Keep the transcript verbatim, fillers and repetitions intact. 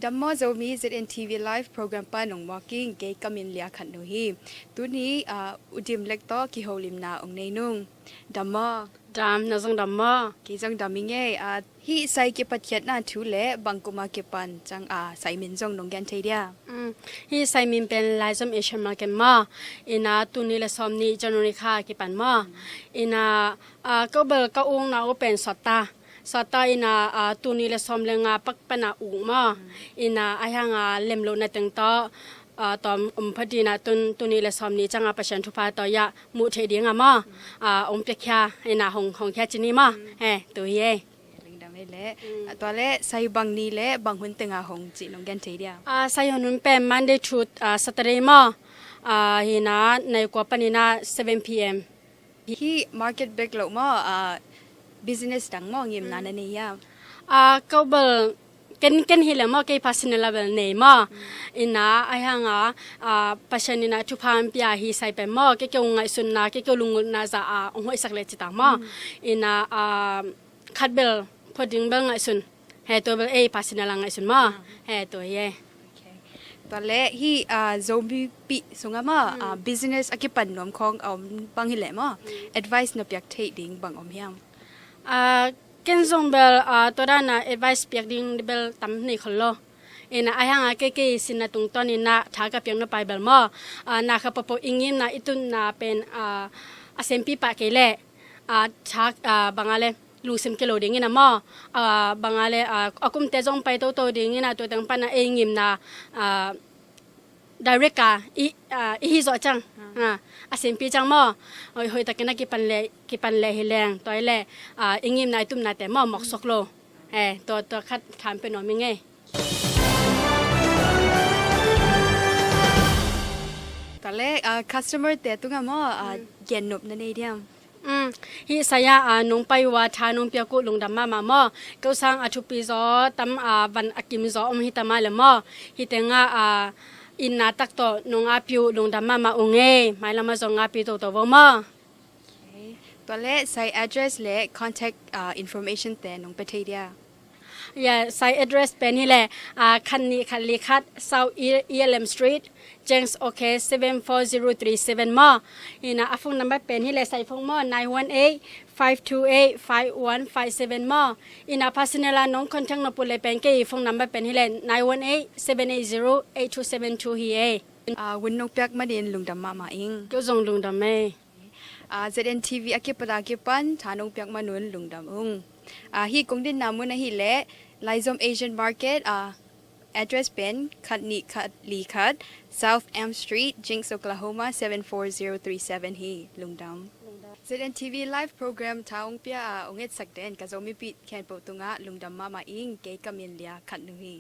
Dam maw Zomi, Z N T V Live program pan ong muak ing, kei ka min Lia Khan Nu hi. Tuni, ah, U Dim Lek tawh kiholimna ong nei nung. Dam maw? Dam, na zong dam maw? Kei zong dam ing ei. Ah, hih sai kipatkhiatna thu le bang kum a kipan ciang, ah, sai min zong nong gen thei dia? Mm, hih sai min pen Laizom Asian Market maw. Ina tuni le sawm nih January kha kipan maw. Ina, ah, ko bel ka ukna uh pen sawt ta. Sawt ta ina, ah, tuni le sawm le nga pak pan a uk maw. Ina a hiang a lem lohna teng tawh, ah, tawm om phot ina tun, tuni le sawm nih ciang a Pasian thupha tawh ia muh theih ding a maw. Ah, ong piakhia ina hong, hong khia ci ni maw. He, tu hi ei. Lungdam ei le. Mm. Ah, tua le sai bang ni le bang hun teng a hong cih nong gen thei dia? Ah, sai hun hun pen Monday to, ah, Saturday maw. Ah, hi ina nai kua pan ina seven P M. Hih market bek lo maw, ah, business dang maw ngimna na nei hiam? Ah, ko bel ken, ken hi le maw, kei personal a bel nei maw. Ina a hiang a, ah, Pasian ina thupha ong pia hi sai pen maw, kei kei ngaihsutna, kei kei lungulna za a ong hoihsak le ci ta maw. Ina, ah, khat bel pho ding bel ngaihsun. He, tua bel ei personal a ngaihsun maw. He, tua hi ei. Okay. Tua le hih, ah, Zomipih sung a maw, ah, business a kipan nuam khawng a om bang hi le maw, advice na piak theih ding bang om hiam? Ah, ken zong bel, ah, tua dan a advice piak ding bel tam nei khol lo. Ina a hiang a kei kei sinna tungtawn ina tha ka piak na pai bel maw. Ah, na kha popo i ngimna i tunna pen, ah, a sempi pah kei le. Ah, tha, ah, bang a le lungsim kilo ding ina maw. Ah, bang a le, ah, a kumte zong pai toto ding ina tua teng pan a ei ngimna, ah, direct a i, ah, i hi zawh ciang. Ah, a sempi ciang maw. Hoi, hoih takin a kipan le, kipan le hi leng. Tua hi le, ah, i ngimna i tumnate maw mawk sok lo. Eh, tua, tua khat tham pe nuam ing ei. Tua le, ah, customer te tungah maw, ah, gen nop na nei diam? Mm, hih sai a, ah, nong pai uh a tha nong piak uh lungdam mahmah maw. Ko sang a thupi zaw tam, ah, van a kim zaw om hi ta mah le maw. Hih tengah, ah, itna tak tawh nong api uh lungdam mahmah ung ei. Mailam ah zong api toto vo maw. Okay. Tua le sai address le contact, ah, information te nong pe thei dia? Ya, sai address pen hi le, ah, khat nih khat li khat South E L M Street, James OK seven four zero three seven maw. Ina a phone number pen hi le sai phone maw, nine one eight, five two eight, five one five seven maw. Ina personal a nong contact nop uh le pen kei phone number pen hi le nine one eight, seven eight zero, eight two seven two hi ei. Ah, hun nong piak manin lungdam mahmah ing. Kei zong lungdam ei. Ah, Z N T V a kipat a kipan tha nong piak man un lungdam ung. Ah, hih kong dinna mun ahih leh Laizom Asian Market, ah, address pen khat nih khat li khat South M Street, Jenks, Oklahoma seven four zero three seven hi. Lungdam. Z N T V live program tha ong pia a ong etsak den ka Zomi pih khempeuh tungah lungdam mahmah ing. Kei ka min Lia Khan Nu hi.